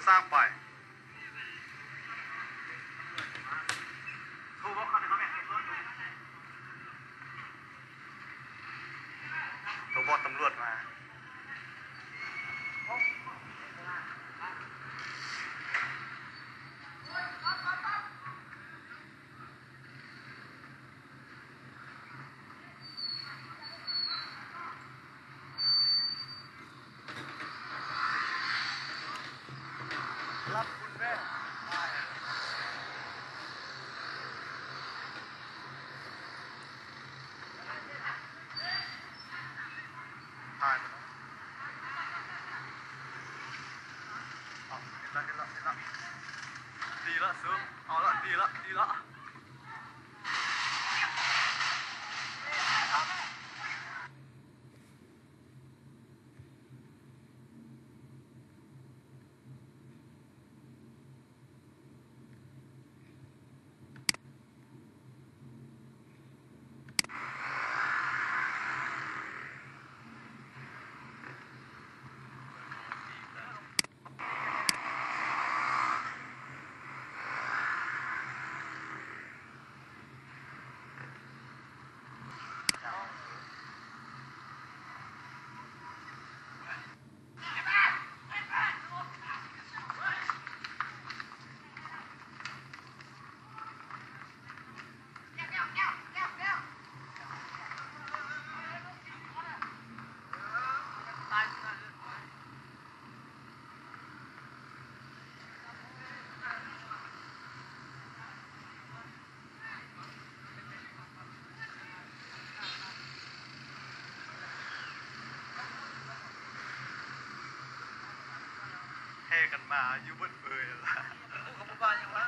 ທາງໄປ. ໂທບອກເຂົາໄດ້ບໍ່ແມ່ນ ໂທບອກຕຳຫຼວດມາ. ຜ່ານໄປແລ້ວ. ເອົາ ເຫັນລະ ເຫັນລະ ເຫັນລະ. ດີລະ ຊຸ ເອົາລະ ດີລະ ດີລະ. ແຫ່ກັນມາຢູ່ເບິດເບີຍຫັ້ນລະ.